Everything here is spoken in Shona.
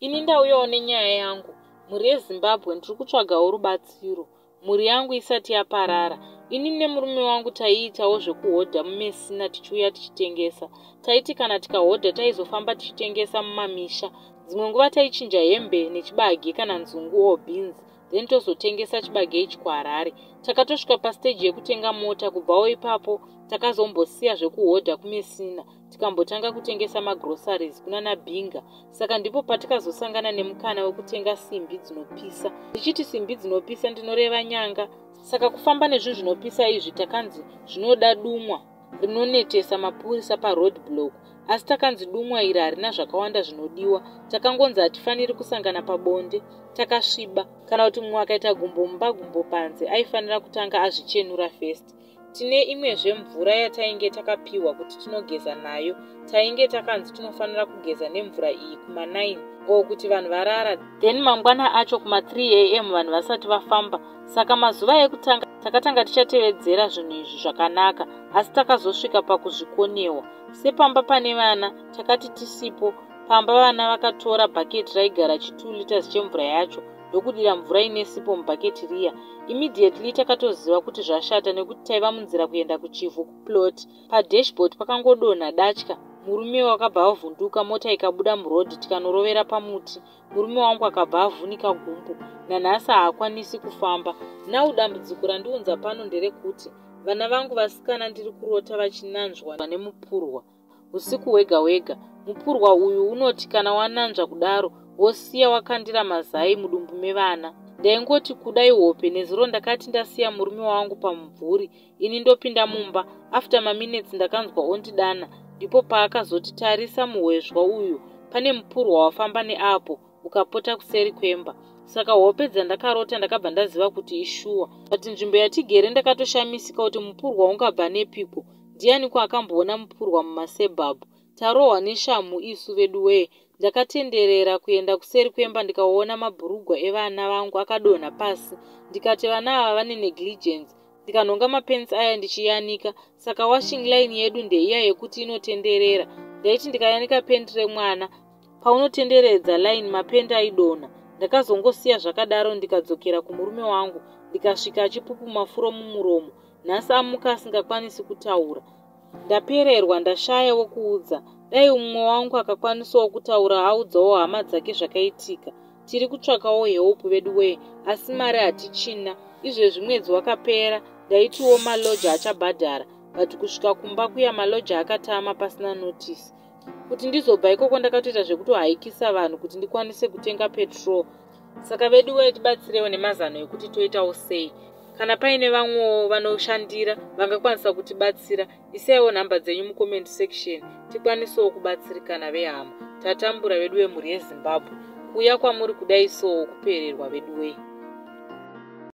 Ini ndauyawo nenyaya yangu. Mhuri yeZimbabwe ndiri kutsvagawo rubatsiro. Mhuri yangu isati yaparara. Ini nemurume wangu taiitawo zvekuhodha muMessina tichiuya tichitengesa. Taiti kana tikahodha taizofamba tichitengesa mumamisha. Dzimwe nguva taichinja hembe nechibage kana nzungu or beans then tozotengesa chibage ichi kuHarare. Takatosvika pastage yekutenga mota kubvawo ipapo takazombosiya zvekuhodha kuMessina tikambotanga kutengesa magroceries kunana Binga. Saka ndipo patikazosangana nemukana wekutenga simbi dzinopisa. Ndichiti simbi dzinopisa ndinoreva nyanga. Saka kufamba nezvinhu zvinopisa izvi takanzi zvinoda dumwa rinonetesa mapurisa paroad block. Asi takanzi dumwa iri harina zvakawanda zvinodiwa. Takangonzi hatifaniri kusangana pabonde takasviba. Kana kuti mumwe akaita gumbo mumba gumbo panze aifanira kutanga azvichenura first. Tine imwezve mvura yatainge takapiwa kuti tinogeza nayo. Tainge takanzi tinofanira kugeza nemvura iyi kuma9 or kuti vanhu varara, then mangwana acho kuma3 am vanhu vasati vafamba. Saka mazuva ekutanga takatanga tichatevedzera zvinhu izvi zvakanaka, asi takazosvika pakuzvikonewa. Sepamba pane vana, takati tisipo pamba vana vakatora bhaketi raigara chi2 liters chemvura yacho ndokudira mvura ine sipo mubhaketi riya. Immediately takatoziva kuti zvashata nekuti taiva munzira kuenda kuChivhu kuplot. Padashboard pakangodonha datya, murume wakabva avhunduka, mota ikabuda muroad tikanorovera pamuti. Murume wangu akabva avhunika gumbo, nanhasi haakwanisi kufamba. Now dambudziko randiunza pano nderekuti vana vangu vasikana ndiri kurota vachinanzvwa nemupurwa usiku hwega hwega. Mupurwa uyu unoti kana wananzva kudaro wosiya wakandira mazai mudumbu mevana. Ndaingoti kuda ihope. Nezuro ndakati ndasiya murume wangu pamumvuri ini ndopinda mumba. After maminutes ndakanzwa ondidana. Ndipo paakazoti tarisa muhwezvwa uyu, pane mupurwa wafamba neapo ukapota kuseri kwemba. Saka hope dzandakarota ndakabva ndaziva kuti ishuwa. But nzvimbo yatigere ndakatoshamisika kuti mupurwa ungabva nepiko. Ndianiko akamboona mupurwa mumasuburbs? Tarohwa neshamhu isu vedu wee. Ndakatenderera kuenda kuseri kwemba ndikaona mabhurugwa evana vangu akadonha pasi. Ndikati vana ava vane negligence. Ndikanhonga mapants aya ndichiyanika. Saka washing line yedu ndeiya yekuti inotenderera. Ndaiti ndikayanika pant remwana, paunotenderedza line mapant aidonha. Ndakazongosiya zvakadaro ndikadzokera kumurume wangu ndikasvika achipupuma furo mumuromo. Nhasi amuka asingakwanisi kutaura. Ndapererwa, ndashaya wekuudza. Dai mumwe wangu akakwanisawo kutaura audzawo hama dzake zvakaitika. Tiri kutsvakawo help vedu wee, asi mari hatichina. Izvezvi mwedzi wakapera, ndaitiwo malodger achabhadhara, but kusvika kumba kuya malodger akatama pasina notice. Kuti ndizobva ikoko ndakatoita zvekutohaikisa vanhu kuti ndikwanise kutenga petrol. Saka vedu wee, tibatsirewo nemazano ekuti toitawo sei. Kana paine vamwewo vanoshandira vangakwanisa kutibatsira, isaiwo nhamba dzenyu mucomment section tikwanisewo kubatsirikana vehama. Tatambura vedu vemhuri yeZimbabwe. Kuuya kwamuri kudai sowo kupererwa vedu wee.